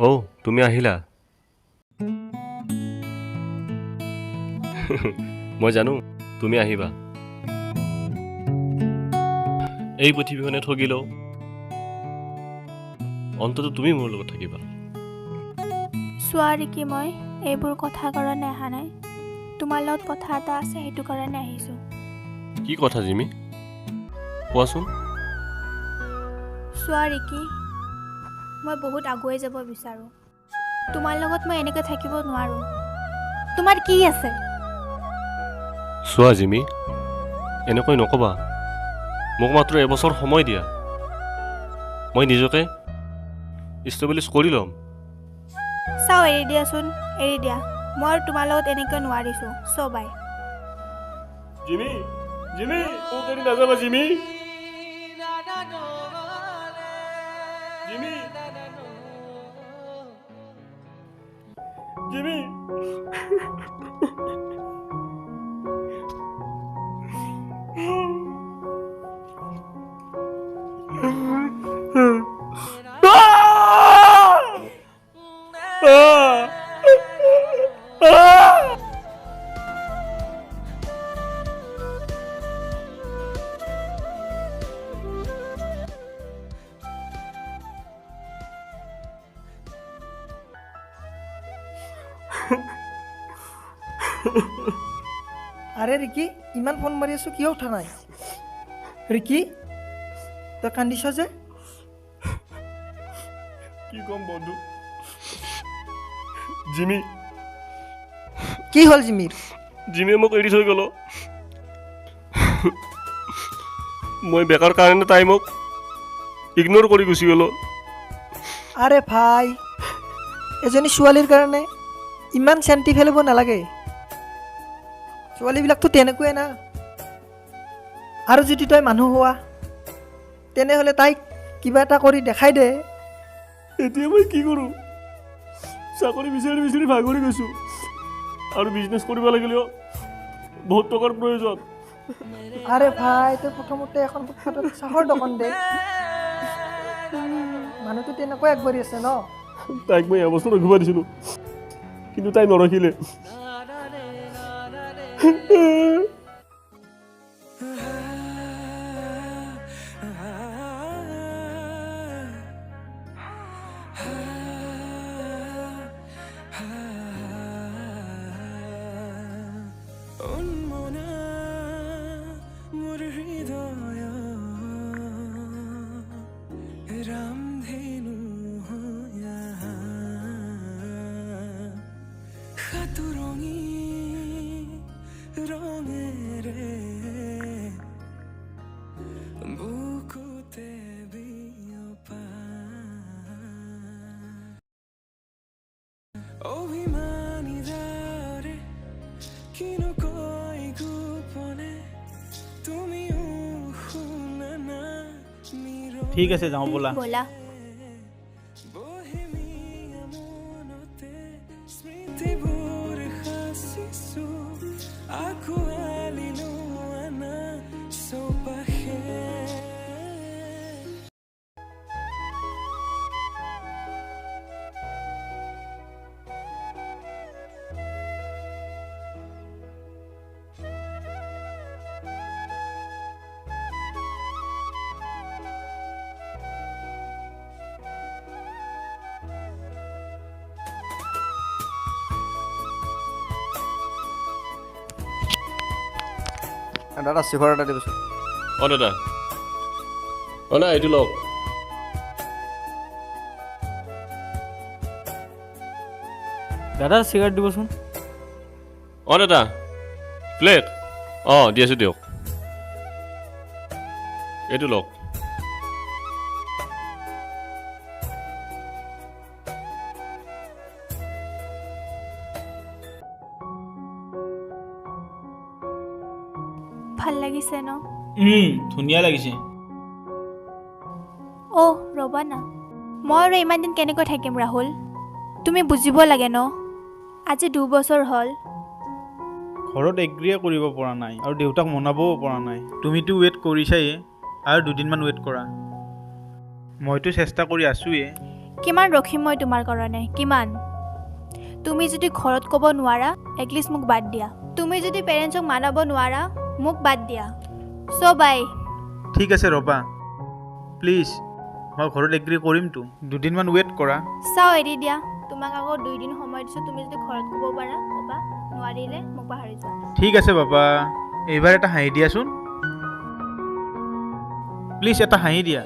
অ' তুমি আহিলা। মই জানো তুমি আহিবা। এই পৃথিৱীখনে ঠগিলেও অন্তত তুমি মোৰ লগত থাকিবা। চোৱা ৰিকি, মই এইবোৰ কথা কাৰণে অহা নাই। তোমাৰ লগত কথা এটা আছে, সেইটো কাৰণে আহিছোঁ। কি কথা জিমি, কোৱাচোন। চোৱা ৰিকি, মই বহুত আগুৱাই যাব বিচাৰোঁ। তোমাৰ লগত মই এনেকৈ থাকিব নোৱাৰোঁ। তোমাৰ কি আছে? চোৱা জিমি, এনেকৈ নক'বা। মোক মাত্ৰ এবছৰ সময় দিয়া, মই নিজকে ইষ্টাব্লিছ কৰি ল'ম। চাওঁ, এৰি দিয়াচোন, এৰি দিয়া। মই আৰু তোমাৰ লগত এনেকৈ নোৱাৰিছোঁ। চ' বাই। জিমি, জিমি, মোক এৰি নাযাবা জিমি। Jimmy, Jimmy. আৰে ৰিকি, ইমান ফোন মাৰি আছোঁ, কিয় উঠা নাই? ৰিকি, তই কান্দিছ যে? কি ক'ম বন্ধু, জিমি। কি হ'ল জিমিৰ? জিমিয়ে মোক এৰি থৈ গ'ল। মই বেকাৰ কাৰণে তাই মোক ইগন'ৰ কৰি গুচি গ'ল। আৰে ভাই, এজনী ছোৱালীৰ কাৰণে ইমান চেণ্টি ফেলিব নালাগে। ছোৱালীবিলাকতো তেনেকুৱাই না। আৰু যদি তই মানুহ হোৱা, তেনেহ'লে তাইক কিবা এটা কৰি দেখাই দে। এতিয়া মই কি কৰোঁ? চাকৰি বিচাৰি বিচাৰি ভাগৰি গৈছোঁ, আৰু বিজনেছ কৰিব লাগিলেও বহুত টকাৰ প্ৰয়োজন। আৰে ভাই, তই প্ৰথমতে এখন ফুটপাথত চাহৰ দোকান দে। মানুহটো তেনেকুৱাই আগবাঢ়ি আছে ন। তাইক মই এবছৰ ৰখিব দিছিলোঁ, কিন্তু তাই নৰখিলে। ঠিক আছে, যাওঁ ব'লা। ব'লা। দাদা, চিখৰ এটা দিবচোন। অঁ দাদা, অঁ নাই, এইটো লওক। দাদা, চিগাৰেট দিবচোন। অঁ দাদা, প্লেট অঁ দি আছোঁ দিয়ক। এইটো লওক। ভাল লাগিছে ন? ধুনীয়া লাগিছে। অ' ৰ'বা না, মই আৰু ইমান দিন কেনেকৈ থাকিম ৰাহুল? তুমি বুজিব লাগে ন, আজি 2 বছৰ হ'ল। ঘৰত এগ্ৰিয়ে কৰিব পৰা নাই আৰু দেউতাক মনাবও পৰা নাই। তুমিতো ৱেইট কৰিছায়ে, আৰু দুদিনমান ৱেইট কৰা। মইতো চেষ্টা কৰি আছোঁৱেই। কিমান ৰখিম মই তোমাৰ কাৰণে, কিমান? তুমি যদি ঘৰত ক'ব নোৱাৰা, এটলিষ্ট মোক বাদ দিয়া। তুমি যদি পেৰেণ্টছক মানাব নোৱাৰা, মোক বাদ দিয়া। চ' বাই। ঠিক আছে ৰ'বা, প্লিজ, মই ঘৰত এগ্ৰী কৰিমতো, দুদিনমান ৱেইট কৰা। চাওঁ, এৰি দিয়া। তোমাক আকৌ 2 দিন সময় দিছোঁ। তুমি যদি ঘৰত ক'ব পাৰা ক'বা, নোৱাৰিলে মোক পাহৰি যোৱা। ঠিক আছে বাবা, এইবাৰ এটা হাঁহি দিয়াচোন, প্লিজ, এটা হাঁহি দিয়া।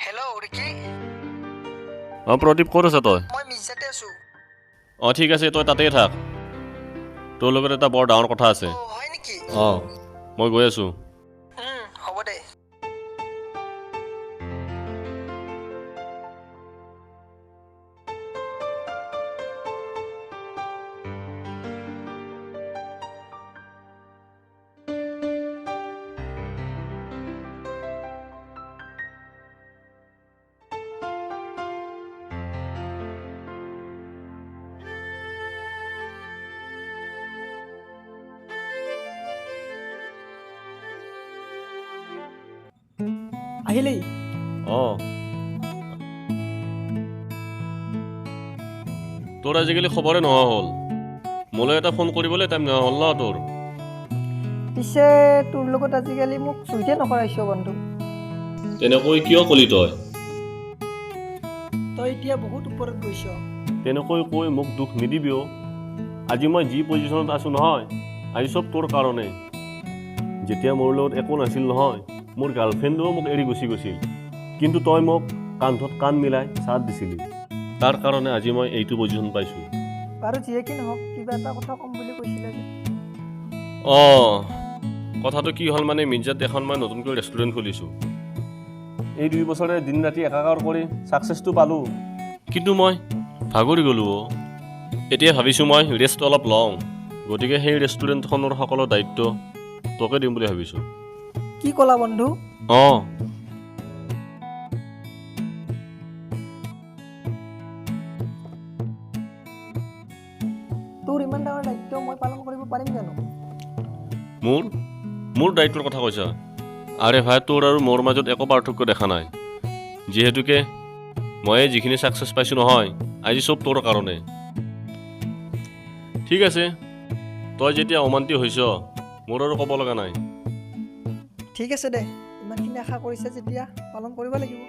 Hello' Ricky. অঁ প্ৰদীপ, ক'ত আছ তই? মই মিৰ্জাতে আছোঁ। অঁ, ঠিক আছে, তই তাতেই থাক। তোৰ লগত এটা বৰ ডাঙৰ কথা আছে। অ' হয় নেকি? অঁ, মই গৈ আছোঁ। হ'ব দে। আহিলেই? অঁ। তোৰ আজিকালি খবৰে নোহোৱা হ'ল। মোলৈ এটা ফোন কৰিবলৈ টাইম নোহোৱা হ'ল ন তোৰ? পিছে তোৰ লগত আজিকালি মোক চুইতে নকৰাইছ বন্ধু। তেনেকৈ কিয় কলি তই? তই এতিয়া বহুত ওপৰত গৈছ। তেনেকৈ কৈ মোক দুখ নিদিবি অ'। আজি মই যি পজিশ্যনত আছোঁ নহয়, আজি চব তোৰ কাৰণে। যেতিয়া মোৰ লগত একো নাছিল নহয়, মোৰ গাৰ্লফ্ৰেণ্ডেও মোক এৰি গুচি গৈছিল, কিন্তু তই মোক কান্ধত কান্ধ মিলাই চাথ দিছিলি। তাৰ কাৰণে আজি মই এইটো পজিশ্যন পাইছোঁ। বাৰু যিয়ে কি নহওক, কিবা এটা কথা ক'ম বুলি কৈছিলে যে? অঁ, কথাটো কি হ'ল মানে, মিৰ্জাত এখন মই নতুনকৈ ৰেষ্টুৰেণ্ট খুলিছোঁ। এই 2 বছৰে দিন ৰাতি একাকাৰ কৰি ছাকচেছটো পালোঁ, কিন্তু মই ভাগৰি গ'লোঁ অ'। এতিয়া ভাবিছোঁ মই ৰেষ্ট অলপ লওঁ। গতিকে সেই ৰেষ্টুৰেণ্টখনৰ সকলো দায়িত্ব তোকে দিম বুলি ভাবিছোঁ। কি ক'লা বন্ধু? অঁ। তোৰ ইমান ডাঙৰ দায়িত্ব মই পালন কৰিব পাৰিম জানো? মোৰ দায়িত্বৰ কথা কৈছা? আৰে ভাই, তোৰ আৰু মোৰ মাজত একো পাৰ্থক্য দেখা নাই। যিহেতুকে ময়ে যিখিনি ছাকচেছ পাইছোঁ নহয়, আজি চব তোৰ কাৰণে। ঠিক আছে, তই যেতিয়া অমান্তি হৈছ, মোৰ আৰু ক'ব লগা নাই। ঠিক আছে দে, ইমানখিনি আশা কৰিছে যেতিয়া পালন কৰিব লাগিব।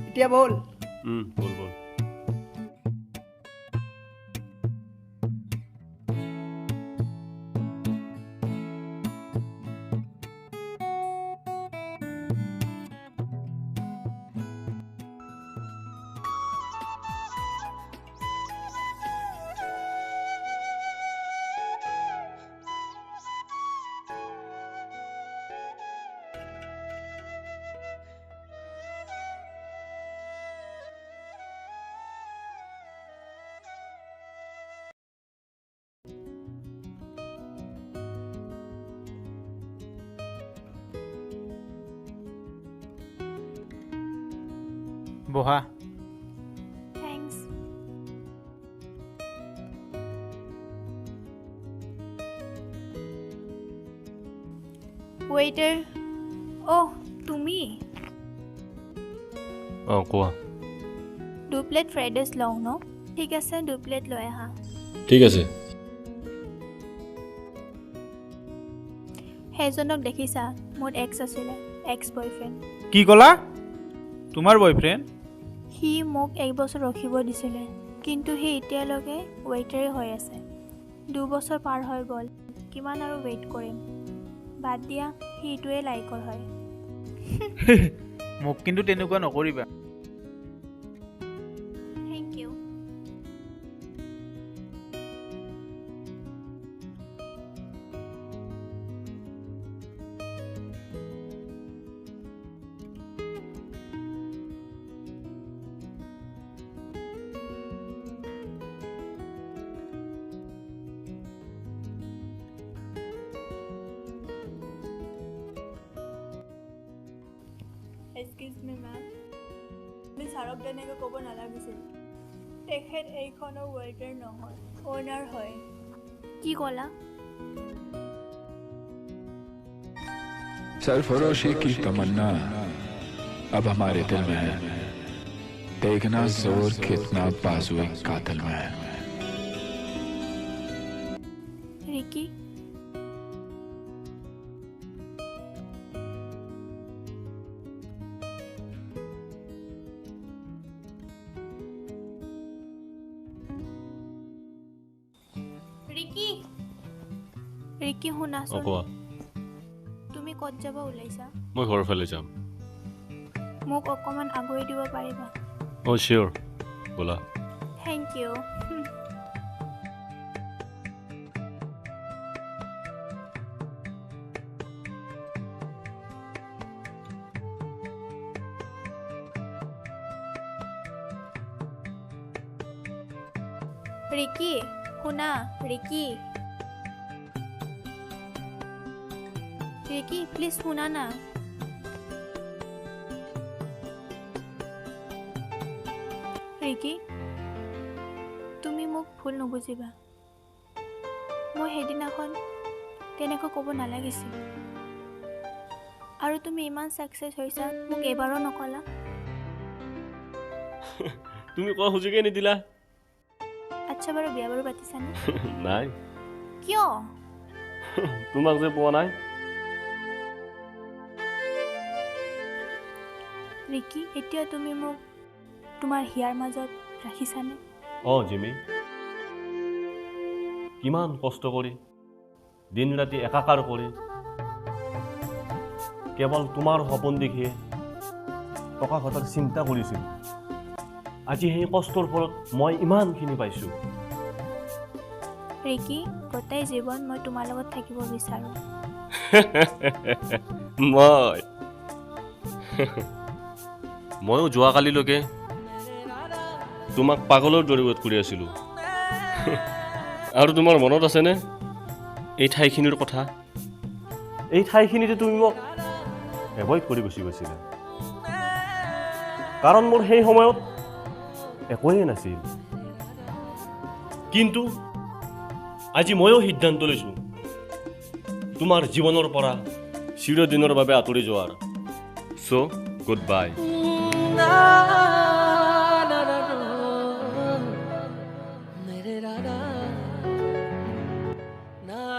এতিয়া ব'ল। ব'ল ব'ল। বহা। Thanks. Waiter, অহ তুমি? অঁ, কোৱা। দুপ্লেট ফ্ৰাইড ৰাইচ লওঁ ন? ঠিক আছে, দুপ্লেট লৈ আহা। ঠিক আছে। সেইজনক দেখিছা? মোৰ এক্স আছিলে, এক্স বয়ফ্ৰেণ্ড। কি ক'লা? তোমাৰ বয়ফ্ৰেণ্ড? সি মোক এক বছৰ ৰখিব দিছিলে, কিন্তু সি এতিয়ালৈকে ৱেইটাৰেই হৈ আছে। 2 বছৰ পাৰ হৈ গ'ল, কিমান আৰু ৱেইট কৰিম? বাদ দিয়া, সি এইটোৱে লাইকৰ হয়। মোক কিন্তু তেনেকুৱা নকৰিবা। Thank you. ছাৰক তেনেকৈ ক'ব নালাগিছিল। তেখেত এইখনৰ ৱেইটাৰ নহয়, অ'নাৰ হয়। কি ক'লা? सरफरोशी की तमन्ना अब हमारे दिल में है, देखना जोर कितना बाजुए कातिल में है। ৰিকি, ৰিকি, ৰিকি, শুনাচোন। কোৱা। তুমি ক'ত যাব ওলাইছা? মই ঘৰৰ ফালে যাম। মোক অকণমান আগুৱাই দিব পাৰিবা? অঁ, চিয়'ৰ, ব'লা। Thank U. Ricky, শুনা। ৰিকি, ৰিকি, প্লিজ শুনা না। ৰিকি, তুমি মোক ভুল নুবুজিবা। মই সেইদিনাখন তেনেকৈ ক'ব নালাগিছিল। আৰু তুমি ইমান ছাকচেছ হৈছা, মোক এবাৰো নকলা। তুমি কোৱা সুযোগেই নিদিলা। আচ্ছা বাৰু, বিয়া বাৰু পাতিছানে? নাই। কিয়? তোমাক যে পোৱা নাই। ৰিকি, এতিয়া তুমি মোক তোমাৰ হিয়াৰ মাজত ৰাখিছানে? অঁ জিমি, কিমান কষ্ট কৰি দিন ৰাতি একাকাৰ কৰি কেৱল তোমাৰ সপোন দেখিয়ে টকা ঘটাৰ চিন্তা কৰিছিলোঁ। আজি সেই কষ্টৰ ফলত মই ইমানখিনি পাইছোঁ। ৰিকি, গোটেই জীৱন মই তোমাৰ লগত থাকিব বিচাৰোঁ। মই ময়ো যোৱাকালিলৈকে তোমাক পাগলৰ দৰে ৱেইট কৰি আছিলোঁ। আৰু তোমাৰ মনত আছেনে এই ঠাইখিনিৰ কথা? এই ঠাইখিনিতে তুমি মোক এভইড কৰি গুচি গৈছিলা, কাৰণ মোৰ সেই সময়ত একোৱেই নাছিল। কিন্তু আজি ময়ো সিদ্ধান্ত লৈছোঁ তোমাৰ জীৱনৰ পৰা চিৰদিনৰ বাবে আঁতৰি যোৱাৰ। So' goodbye. Na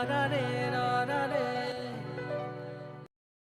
na na na na.